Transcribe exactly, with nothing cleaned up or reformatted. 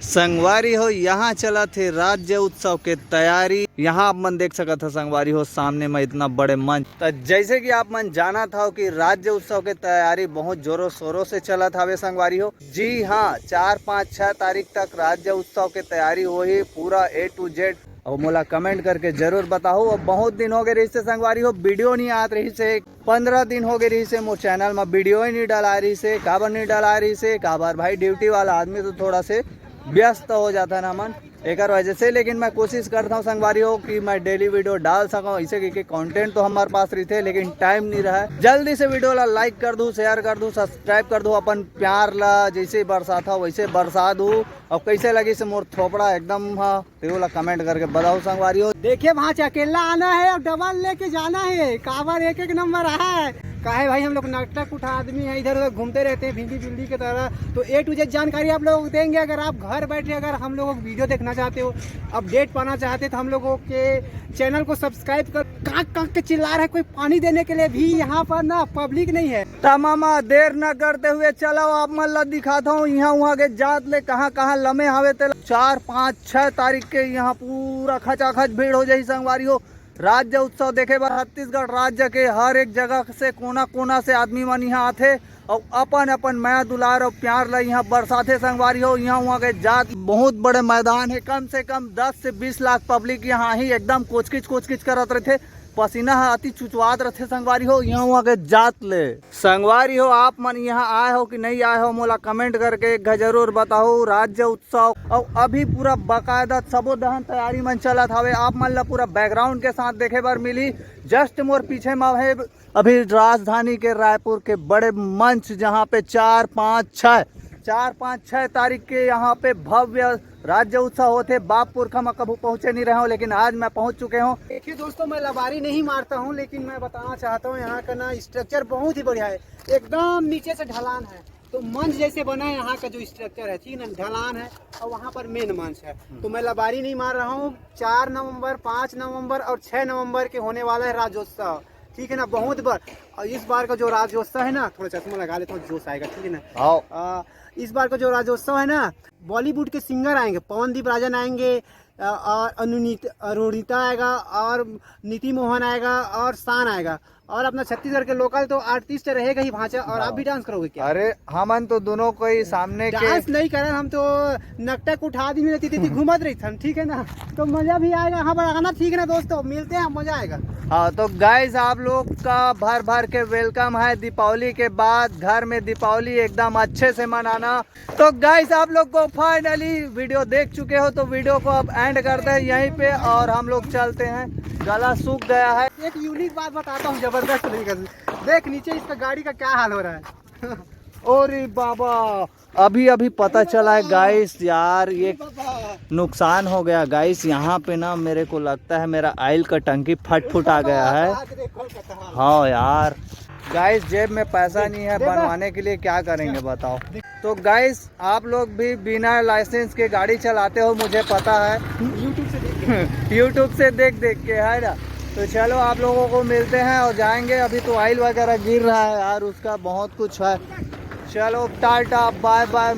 संगवारी हो, यहाँ चलत हे राज्य उत्सव के तैयारी। यहाँ आप मन देख सकत हो संगवारी हो, सामने में इतना बड़े मंच। तो जैसे कि आप मन जानत हो कि राज्य उत्सव के तैयारी बहुत जोरों शोरों से चलत हवे संगवारी हो। जी हाँ, चार, पाँच, छह तारीख तक राज्य उत्सव के तैयारी होही, पूरा A to Z। और मोला कमेंट करके जरूर बताओ। अब बहुत दिन हो गए रहिस हे संगवारी हो, वीडियो नहीं आत रहिस हे, पंद्रह दिन हो गए रहिस हे मोर चैनल में वीडियो ही नहीं डला रहिस हे। काबर नहीं डला रहिस हे? काबर भाई, ड्यूटी वाला आदमी तो थोड़ा से व्यस्त हो जाता है ना मन, एकर वजह से। लेकिन मैं कोशिश करता हूँ संगवारी हो कि मैं डेली वीडियो डाल सकूँ, इसे कि कंटेंट तो हमारे पास रहिथे लेकिन टाइम नहीं रहा है। जल्दी से वीडियो ला लाइक कर दू, शेयर कर दू, सब्सक्राइब कर दू, अपन प्यार ला जैसे बरसात हो वैसे बरसा दू। और कैसे लगिस हे मोर थोपड़ा एकदम, हाँ, तो ये वाला कमेंट करके बताओ संगवारी हो। देखिए भांचे, अकेला आना है और डबल लेके जाना है, काबर एक एक नंबर है। काहे भाई, हम लोग नकटा कुठा आदमी है, इधर उधर घूमते रहते हैं भींडी बिल्ली की तरह। तो A to Z जानकारी आप लोगों को देंगे। अगर आप घर बैठे अगर हम लोगों को वीडियो देखना चाहते हो, अपडेट पाना चाहते हो, तो हम लोगों के चैनल को सब्सक्राइब कर। कांक कांक के चिल्ला रहे, कोई पानी देने के लिए भी यहाँ पर ना पब्लिक नहीं है। त मामा, देर न करते हुए चलो आप मन ला दिखाता हूँ यहाँ वहाँ के जात ले कहाँ कहाँ लमे हवे तेला। चार, पाँच, छह तारीख के यहाँ पूरा खचाखच भीड़ हो जाही संगवारी हो। राज्य उत्सव देखे बर छत्तीसगढ़ राज्य के हर एक जगह से, कोना कोना से आदमी मन यहाँ आथे और अपन अपन मया दुलार और प्यार ला यहाँ बरसाथे संगवारी हो। यहाँ वहाँ के जात बहुत बड़े मैदान है, कम से कम दस से बीस लाख पब्लिक यहाँ ही एकदम कोचकिच कोचकिच करत रहिथे। पसीना ह अति चुचवात रथे संगवारी हो, यहाँ वहाँ के जात ले। संगवारी हो, आप मन यहाँ आए हो कि नहीं आए हो, मोला कमेंट करके एक घ जरूर बताओ। राज्य उत्सव और अभी पूरा बाकायदा सबो दहन तैयारी मन चलत हवे। आप मन ला पूरा बैकग्राउंड के साथ देखे बर मिली। जस्ट मोर पीछे में है अभी राजधानी के रायपुर के बड़े मंच, जहाँ पे चार, पाँच, छः, चार, पाँच, छः तारीख के यहाँ पे भव्य राज्य उत्सव होथे। बाप पुरखा में कभू पहुँचे नहीं रहे हूँ, लेकिन आज मैं पहुँच चुके हूँ। देखिए दोस्तों, मैं लबारी नहीं मारता हूँ, लेकिन मैं बताना चाहता हूँ, यहाँ का ना स्ट्रक्चर बहुत ही बढ़िया है। एकदम नीचे से ढलान है, तो मंच जैसे बना है। यहाँ का जो स्ट्रक्चर है, ठीक है ना, ढलान है और वहाँ पर मेन मंच है। तो मैं लबारी नहीं मार रहा हूँ। चार नवंबर, पाँच नवंबर और छः नवंबर के होने वाला है राज्योत्सव, ठीक है ना, बहुत बार। और इस बार का जो राज्योत्सव है ना, थोड़ा चश्मा लगा लेता हूँ, जोश आएगा, ठीक है ना। हाँ। आ, इस बार का जो राज्योत्सव है ना, बॉलीवुड के सिंगर आएंगे, पवनदीप राजन आएंगे, अ, और अनुनीत अरुणिता आएगा और नीति मोहन आएगा और शान आएगा। और अपना छत्तीसगढ़ के लोकल तो आर्टिस्ट रहेगा ही भांचा। और आप भी डांस करोगे क्या? अरे, हमन तो दोनों को ही सामने के डांस नहीं करन, हम तो नकटा उठा दी, मिलती थी घूमत रही थन, ठीक है ना। तो मजा भी आएगा। हाँ, बड़ा गाना, ठीक है ना दोस्तों, मिलते हैं, मजा आएगा। हाँ, तो गाइस, आप लोग का भर भर के वेलकम है। दीपावली के बाद घर में दीपावली एकदम अच्छे से मनाना। तो गाइस, आप लोग को फाइनली वीडियो देख चुके हो, तो वीडियो को अब एंड करते हैं यहीं पे और हम लोग चलते हैं। गला सूख गया है। एक यूनिक बात बताता हूँ, जबरदस्त तरीके से। देख नीचे इसका गाड़ी का क्या हाल हो रहा है। अरे बाबा, अभी अभी पता चला है गाइस, यार, ये नुकसान हो गया गाइस। यहाँ पे ना, मेरे को लगता है मेरा ऑयल का टंकी फट फुट आ गया है। हाँ यार, गाइस, जेब में पैसा नहीं है बनवाने के लिए, क्या करेंगे बताओ। तो गाइस, आप लोग भी बिना लाइसेंस के गाड़ी चलाते हो, मुझे पता है। YouTube से देख के। YouTube से देख देख के, है ना। तो चलो, आप लोगों को मिलते हैं और जाएंगे। अभी तो ऑयल वगैरह गिर रहा है यार, उसका बहुत कुछ है। चलो, टाटा, बाय बाय।